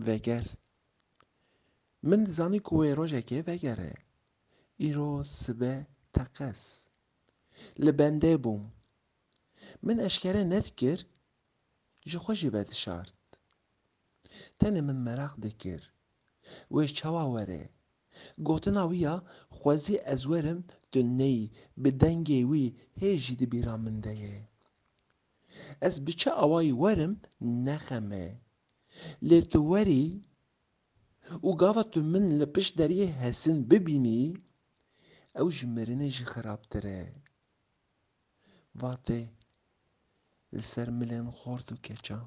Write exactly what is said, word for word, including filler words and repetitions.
Veger. Min dizanî ku wê rojekê vegere. Îro sibe teqez. Li bendê bûm. Min eşkere nedikir, ji xwe jî vedişart. Tenê min meraq dikir. Wê çawa were? Gotina wî ya xwezî ez werim tu neyî, bi dengê wî hê jî di bîra min de ye. Ez bi çi awayî werim ne xem e. Lê tu werî û gava tu min li pişt deriyê hesin bibînî, ew ji mirinê jî xirabtir e. Vatê, li ser milên xort û keçan.